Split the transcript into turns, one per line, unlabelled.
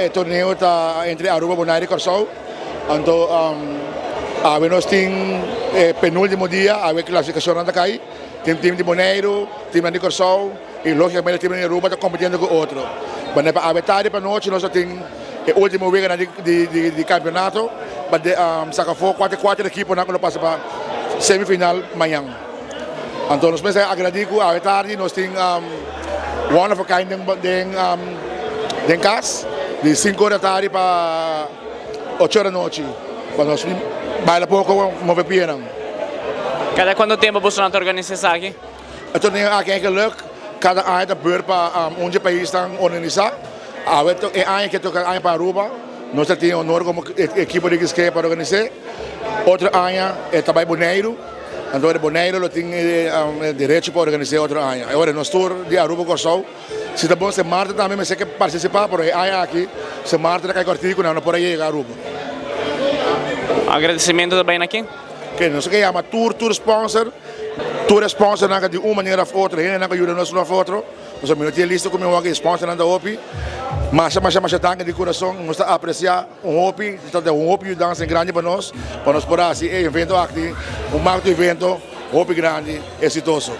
E torneo ta entre Aruba, Bonaire y Corsou. Anto, awe nos tin penultimo dia, awe clasificacion ta cay. Tin team di Bonaire, team di Corsou y logicamente team di Aruba ta compitiendo cu otro. Ma pa awe tardi pa anochi nos tin e ultimo wega di campeonato, pa saca afo cuater ekipo cu ta pasa pa semifinal mañan. Anto nos ta agradece, awe tardi nos tin one of a kind den cas, di 5 or di atardi pa 8 or di anochi. Pa nos baila poco, move pia.
Cada cuanto tempo boso ta organisa esaki?
E torneo aki eigenlijk, cada aña ta beurt pa un pais ta organisa. Awe e aña cu toca aña pa Aruba, nos tin honor como ekipo di Quisqueya pa organisa. Otro aña ta tambe Bonaire, anto Bonaire lo tin derecho pa organisa otro aña. Awor nos tur di Aruba, Corsou, si ta bon, Sint Maarten tambe mester kier participa, pero e aña aki, Sint Maarten ta cay cortico, no por yega Aruba.
Agradecimento tambe aki?
Cu nos kier yama tur sponsor, tur sponsor di un manera of otro, hende cu yuda nos un of otro. Nos no tin lista cu mi sponsor nan hopi. Masha, masha, masha danki di curason, nos ta aprecia un hopi, ta un hopi yudansa grandi pa nos por haci e evento aki, un magno evento, hopi grandi, exitoso.